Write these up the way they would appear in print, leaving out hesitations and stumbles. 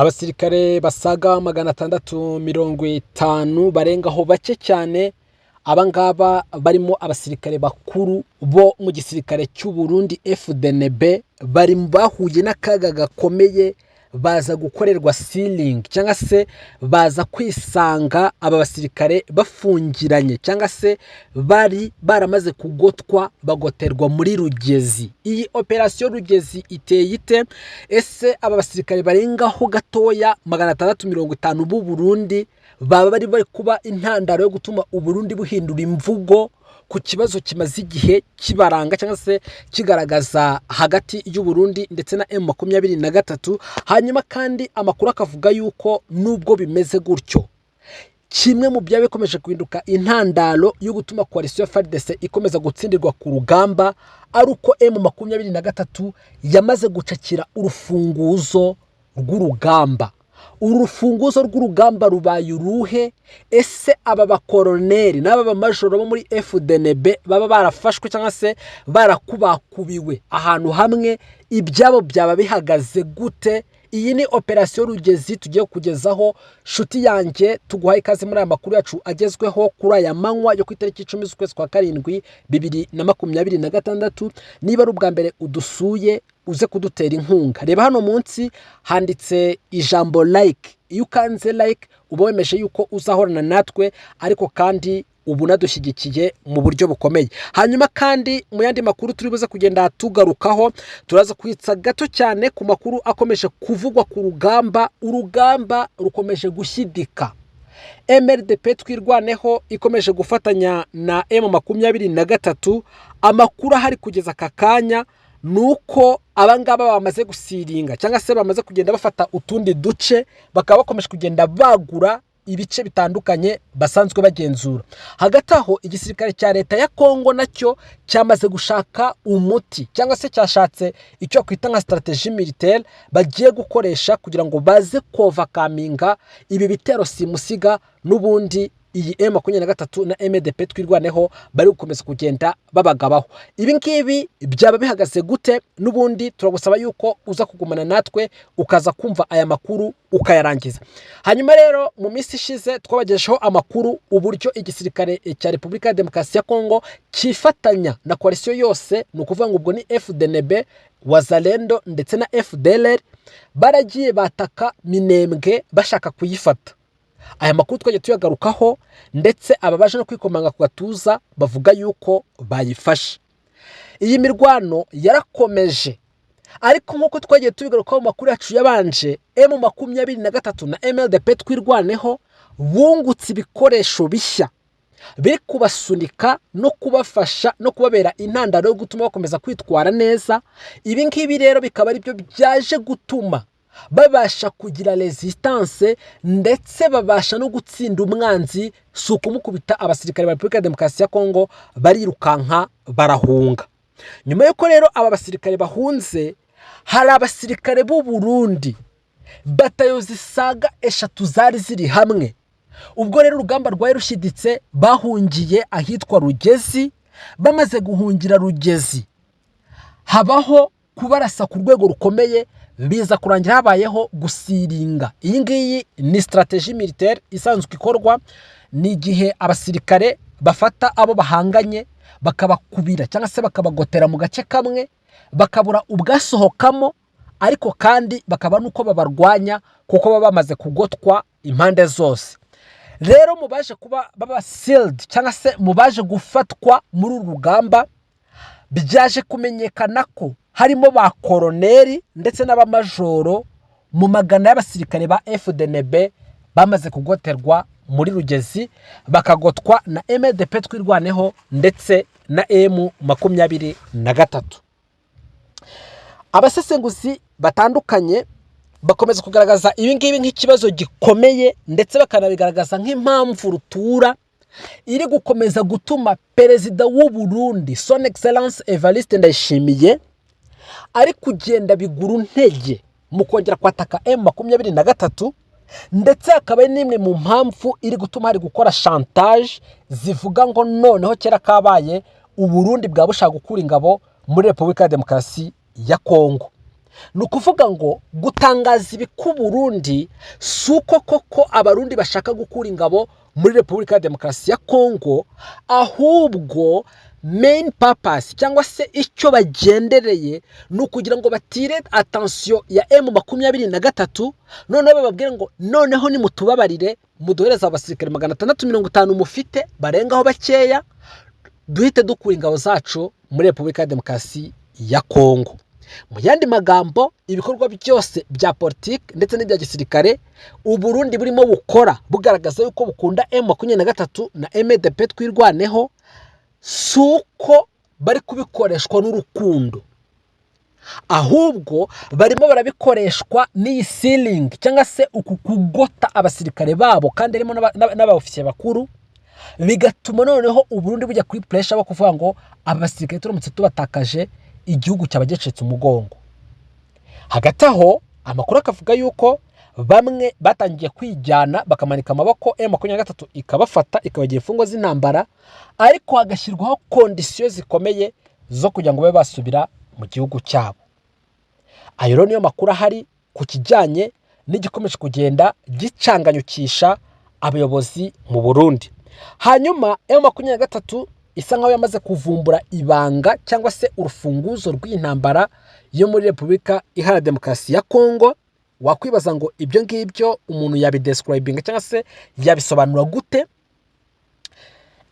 Abasirikare basaga 650 barengaho bake cyane, aba ngaba barimo abasirikare bakuru bo mu gisirikare cy'u Burundi FDNB, bari bahuye n'akaga gakomeye, baza gukorerwa sealing cyangwa se baza kwisanga aba basirikare bafungiranye cyangwa se bari baramaze kugotwa, bagoterwa muri Rugezi. Iyi operasiyo Rugezi iteye ite? Ese aba basirikare barengaho gatoya 650 b'u Burundi baba bari kuba intandaro yo gutuma u Burundi buhindura imvugo ku kibazo kimaze igihe kibaranga cyangwa se kigaragaza hagati y'u Burundi ndetse na M23? Hanyuma kandi amakuru akavuga yuko nubwo bimeze gutyo, kimwe mu byaba bikomeje guhinduka intandaro yo gutuma coalition FARDC ikomeza gutsindirwa ku rugamba ari uko M23 yamaze gucakira urufunguzo rw'urugamba. Uru rufunguzo rw'urugamba rubaye uruhe? Ese aba bakoroneri n'aba bamajoro bo muri FDNB baba barafashwe cyangwa se barakubakubiwe ahantu hamwe, ibyabo byaba bihagaze gute? Iyi ni operasiyo Rugezi tugiye kugezaho. Nshuti yanjye, tuguhaye ikaze muri aya makuru yacu agezweho kuri aya manywa yo ku itariki 10 z'ukwezi kwa karindwi 2026. Niba ari ubwa mbere udusuye, uze kudutera inkunga. Reba hano munsi handitse ijambo "like". Iyo ukanze like uba wemeje yuko uzahorana natwe, ariko kandi ubu unadushyigikiye mu buryo bukomeye. Hanyuma kandi mu yandi makuru turi buze kugenda tugarukaho, turaza kwitsa gato cyane ku makuru akomeje kuvugwa ku rugamba. Urugamba rukomeje gushyidika. MRDP Twirwaneho ikomeje gufatanya na M23. Amakuru ahari kugeza aka kanya ni uko abangaba bamaze gusealinga cyangwa se bamaze kugenda bafata utundi duce, bakaba bakomeje kugenda bagura ibice bitandukanye basanzwe bagenzura. Hagati aho, igisirikare cya leta ya Kongo nacyo cyamaze gushaka umuti cyangwa se cyashatse icyo kwita nka stratégie militaire bagiye gukoresha kugira ngo baze kovercominga ibi bitero simusiga n'ubundi iyi M23 na MDP Twirwaneho bari gukomeza kugenda babagabaho. Ibi ngibi byaba bihagaze gute? N'ubundi turagusaba yuko uza kugumana natwe, ukaza kumva aya makuru ukayarangiza. Hanyuma rero, mu minsi ishize twabagejeho amakuru uburyo igisirikare cya Repubulika ya Demokarasi ya Kongo cyifatanya na coalition yose, ni ukuvuga ngo ubwo ni FDNB, Wazalendo ndetse na FDLR, baragiye bataka Minembwe bashaka kuyifata. Aya makuru twajya tuyagarukaho, ndetse aba baje no kwikomanga ku gatuza bavuga yuko bayifashe. Iyi mirwano yarakomeje, ariko nk'uko twagiye tubigarukaho mu makuru yacu yabanje, M23 na MLDP Twirwaneho bungutse ibikoresho bishya biri kubasunika no kubafasha no kubabera intandaro yo gutuma bakomeza kwitwara neza. Ibi ngibi rero bikaba aribyo byaje gutuma babasha kugira resistance, ndetse babasha no gutsinda umwanzi. Si ukumukubita, abasirikare ba Repubulika ya Demokarasi ya Kongo barirukanka barahunga. Nyuma y'uko rero aba basirikare bahunze, hari abasirikare b'u Burundi, batayo zisaga eshatu zari ziri hamwe. Ubwo rero urugamba rwari rushyiditse, bahungiye ahitwa Rugezi. Bamaze guhungira Rugezi, habaho kubarasa ku rwego rukomeye, biza kurangira habayeho gusealinga. Iyi ngiyi ni stratégie militaire isanzwe ikorwa, ni igihe abasirikare bafata abo bahanganye bakabakubira cyangwa se bakabagotera mu gace kamwe, bakabura ubwasohokamo, ariko kandi bakaba n'uko babarwanya kuko baba bamaze kugotwa impande zose. Rero mu baje kuba baba sealed cyangwa se mu baje gufatwa muri uru rugamba, byaje kumenyekana ko harimo ba koroneri ndetse n'abamajoro mu magana y'abasirikare ba FDNB bamaze kugoterwa muri Rugezi, bakagotwa na MDP Twirwaneho ndetse na M23. Abasesenguzi batandukanye bakomeza kugaragaza ibi ngibi nk'ikibazo gikomeye, ndetse bakanabigaragaza nk'impamvu rutura iri gukomeza gutuma perezida w'u Burundi, Son Excellence Evariste Ndayishimiye, ari kugenda bigura intege mu kongera kwataka M23, ndetse hakaba ari n'imwe mu mpamvu iri gutuma hari gukora chantage zivuga ngo noneho kera kabaye u Burundi bwaba bushaka gukura ingabo muri Repubulika ya Demokarasi ya Kongo. Ni ukuvuga ngo gutangaza ibi ku Burundi si uko koko Abarundi bashaka gukura ingabo muri Repubulika ya Demokarasi ya Kongo, ahubwo main purpose cyangwa se icyo bagendereye ni ukugira ngo batire attention ya M23, noneho bababwire ngo noneho nimutubabarire muduhereze abasirikare 650 mufite barengaho bakeya, duhite dukura ingabo zacu muri Repubulika ya Demokarasi ya Kongo. Mu yandi magambo, ibikorwa byose bya politiki ndetse n'ibya gisirikare Uburundi burimo bukora bugaragaza yuko bukunda M23 na MDP Twirwaneho, si uko bari kubikoreshwa n'urukundo, ahubwo barimo barabikoreshwa n'iyi ceiling cyangwa se uku kugota abasirikare babo, kandi harimo n'abaofisiye bakuru, bigatuma noneho Uburundi bujya kuri pressure bo kuvuga ngo aba basirikare turamutse tubatakaje igihugu cyaba gicitse umugongo. Hagati aho amakuru akavuga yuko bamwe batangiye kwijyana bakamanika amaboko, M23 ikabafata ikabagira imfungwa z'intambara, ariko hagashyirwaho conditions zikomeye zo kugira ngo babe basubira mu gihugu cyabo. Ayo rero niyo makuru ahari ku kijyanye n'igikomeje kugenda gicanganyukisha abayobozi mu Burundi. Hanyuma M23 isa nkaho yamaze kuvumbura ibanga cyangwa se urufunguzo rw'intambara yo muri Repubulika Iharanira Demokarasi ya Kongo. Wakwibaza ngo ibyo ngibyo umuntu yabidescribinga cyangwa se yabisobanura gute?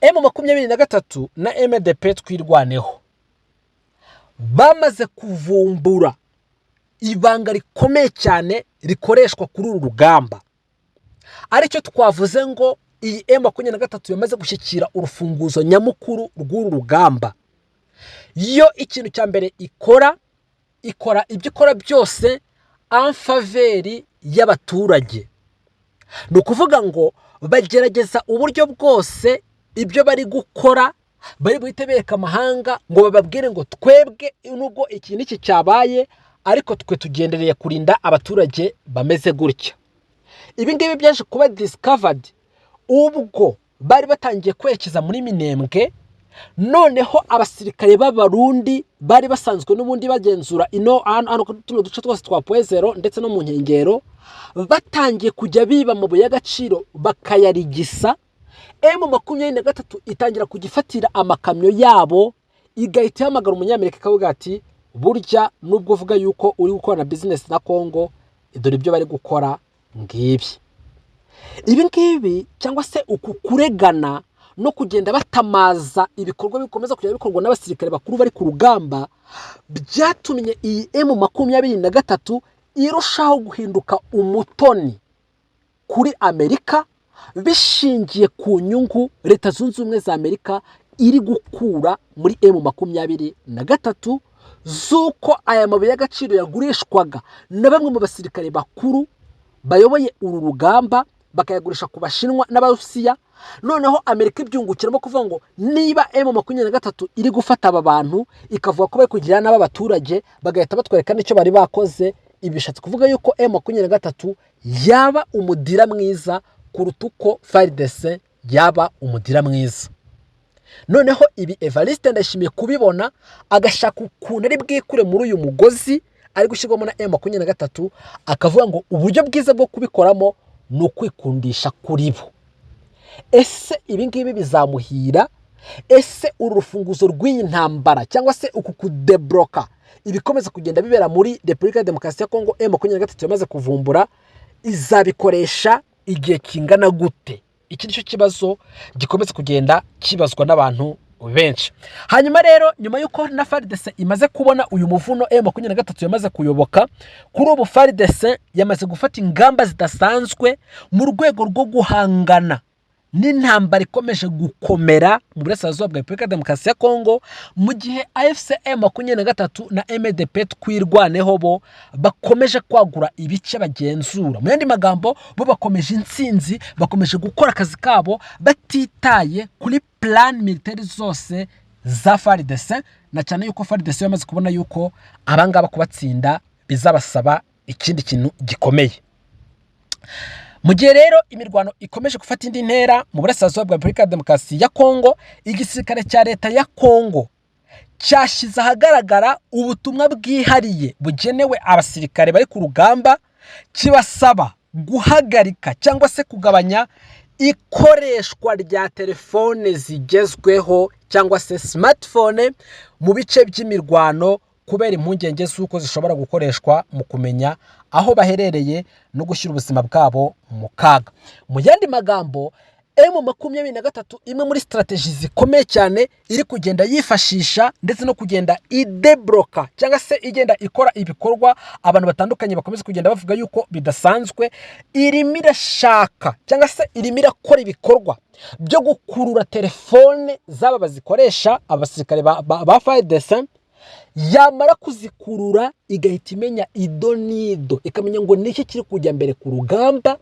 M23 na MDP Twirwaneho bamaze kuvumbura ibanga rikomeye cyane rikoreshwa kuri uru rugamba, aricyo twavuze ngo iyi M23 yamaze gushyikira urufunguzo nyamukuru rw'uru rugamba. Yo ikintu cya mbere ikora, ikora ibyo ikora byose en faveur y'abaturage. Ni ukuvuga ngo bagerageza uburyo bwose ibyo bari gukora bari buhite bereka amahanga ngo bababwire ngo twebwe nubwo iki n'iki cyabaye, ariko twe tugendereye kurinda abaturage bameze gutya. Ibi ngibi byaje kuba discovered ubwo bari batangiye kwerekeza muri Minembwe, noneho abasirikare b'Abarundi bari basanzwe n'ubundi bagenzura ino hano tuno duce twose twa Point Zéro ndetse no mu nkengero, batangiye kujya biba amabuye y'agaciro bakayarigisa. M23 itangira kujya ifatira amakamyo yabo, igahita ihamagara Umunyamerika ikavuga ati burya nubwo uvuga yuko uri gukorana business na Kongo, dore ibyo bari gukora ngibi. Ibi ngibi cyangwa se uku kuregana no kugenda batamaza ibikorwa bikomeza kujya bikorwa n'abasirikare bakuru bari ku rugamba, byatumye iyi M23 irushaho guhinduka umutoni kuri Amerika, bishingiye ku nyungu Leta Zunze Ubumwe za Amerika iri gukura muri M23, z'uko aya mabuye y'agaciro yagurishwaga na bamwe mu basirikare bakuru bayoboye uru rugamba, bakayagurisha ku Bashinwa n'Abarusiya. Noneho Amerika ibyungukiramo kuvuga ngo niba M23 iri gufata aba bantu ikavuga ko bari kugira nabi abaturage, bagahita batwereka n'icyo bari bakoze, ibi bishatse kuvuga yuko M23 yaba umudealer mwiza kuruta uko FARDC yaba umudealer mwiza. Noneho ibi Evariste Ndayishimiye kubibona, agashaka ukuntu ari bwikure muri uyu mugozi ari gushyirwamo na M23, akavuga ngo uburyo bwiza bwo kubikoramo ni ukwikundisha kuri bo. Ese ibi ngibi bizamuhira? Ese uru rufunguzo rw'iyi ntambara cyangwa se uku kudebloka ibikomeza kugenda bibera muri Repubulika ya Demokarasi ya Kongo M23 yamaze kuvumbura, izabikoresha igihe kingana gute? Iki nicyo kibazo gikomeza kugenda kibazwa n'abantu benshi. Hanyuma rero, nyuma y'uko na FARDC imaze kubona uyu muvuno M23 yamaze kuyoboka, kuri ubu FARDC yamaze gufata ingamba zidasanzwe mu rwego rwo guhangana n'intambara ikomeje gukomera mu burasirazuba bwa Repubulika ya Demokarasi ya Kongo, mu gihe AFC M23 na MDP Twirwaneho bo bakomeje kwagura ibice bagenzura. Mu yandi magambo, bo bakomeje intsinzi, bakomeje gukora akazi kabo batitaye kuri plan militaire zose za FARDC, na cyane yuko FARDC yamaze kubona yuko abangaba kubatsinda bizabasaba ikindi kintu gikomeye. Mu gihe rero imirwano ikomeje gufata indi ntera mu burasirazuba bwa Repubulika ya Demokarasi ya Kongo, igisirikare cya leta ya Kongo Cyashyize ahagaragara ubutumwa bwihariye bugenewe abasirikare bari ku rugamba, kibasaba guhagarika cyangwa se kugabanya ikoreshwa rya telefone zigezweho cyangwa se smartphone mu bice by'imirwano, kubera impungenge z'uko zishobora gukoreshwa mu kumenya aho baherereye no gushyira ubuzima bwabo mu kaga. Mu yandi magambo, M23, imwe muri strategy zikomeye cyane iri kugenda yifashisha ndetse no kugenda idebloka cyangwa se igenda ikora ibikorwa abantu batandukanye bakomeza kugenda bavuga yuko bidasanzwe, irimo irashaka cyangwa se irimo irakora ibikorwa byo gukurura telefone z'aba bazikoresha, abasirikare ba FARDC. Yamara kuzikurura, igahita imenya ido n'ido, ikamenya ngo niki kiri kujya mbere ku rugamba,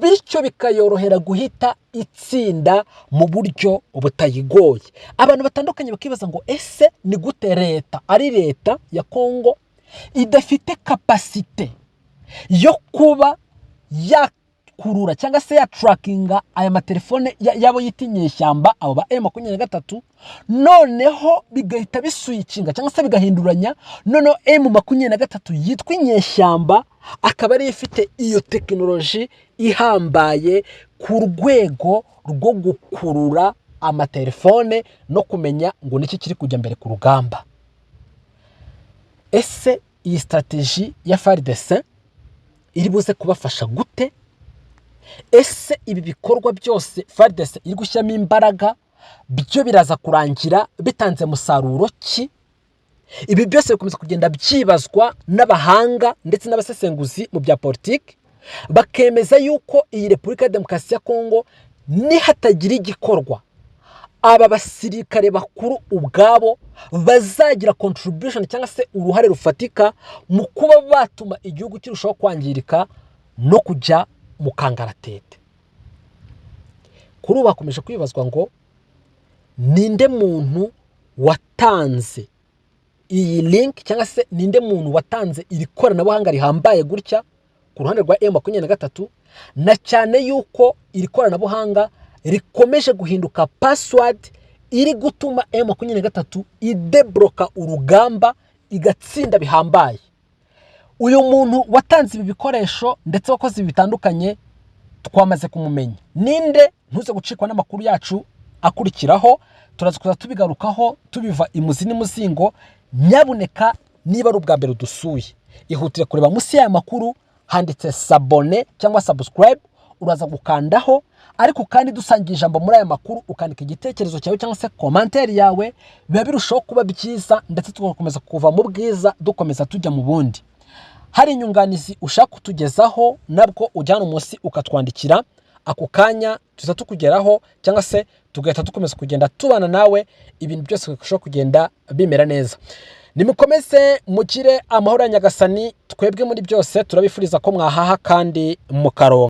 bityo bikayorohera guhita itsinda mu buryo butayigoye. Abantu batandukanye bakibaza ngo: ese ni gute leta, ari leta ya Kongo, idafite capacité yo kuba yakurura cyangwa se yatrackinga aya matelefone y'abo yita inyeshyamba, abo ba M23, noneho bigahita biswitchinga cyangwa se bigahinduranya, noneho M23 yitwa inyeshyamba akaba ariyo ifite iyo tekinoloji ihambaye ku rwego rwo gukurura amatelefone no kumenya ngo niki kiri kujya mbere ku rugamba? Ese iyi strategy ya FARDC iri buze kubafasha gute? Ese ibi bikorwa byose FARDC iri gushyiramo imbaraga byo biraza kurangira bitanze musaruro ki? Ibi byose bikomeza kugenda byibazwa n'abahanga ndetse n'abasesenguzi mu bya politiki, bakemeza yuko iyi Repubulika ya Demokarasi ya Kongo, nihatagira igikorwa, aba basirikare bakuru ubwabo bazagira contribution cyangwa se uruhare rufatika mu kuba batuma igihugu kirushaho kwangirika no kujya mu kangaratete. Kuri ubu hakomeje kwibazwa ngo: ninde muntu watanze iyi link cyangwa se ninde muntu watanze iri koranabuhanga rihambaye gutya ku ruhande rwa M23, na cyane yuko iri koranabuhanga rikomeje guhinduka password iri gutuma M23 idebloka urugamba, igatsinda bihambaye? Uyu muntu watanze ibi bikoresho ndetse wakoze ibi bitandukanye twamaze kumumenya. Ninde? Ntuze gucikwa n'amakuru yacu akurikiraho, turaza kuza tubigarukaho tubiva imuzi n'imuzingo. Nyabuneka, niba ari ubwa mbere udusuye, ihutire kureba munsi y'aya makuru, handitse s'abonner cyangwa subscribe, uraza gukandaho. Ariko kandi dusangiye ijambo muri aya makuru, ukandika igitekerezo cyawe cyangwa se commentaire yawe, biba birushaho kuba byiza, ndetse tugakomeza kuva mu bwiza dukomeza tujya mu bundi. Hari inyunganizi ushaka kutugezaho, nabwo ujyana umunsi ukatwandikira, ako kanya tuza tukugeraho cyangwa se tugahita dukomeza kugenda tubana nawe, ibintu byose birushaho kugenda bimera neza. Nimukomeze mugire amahoro ya Nyagasani. Twebwe muri byose turabifuriza ko mwahaha kandi mukaronka.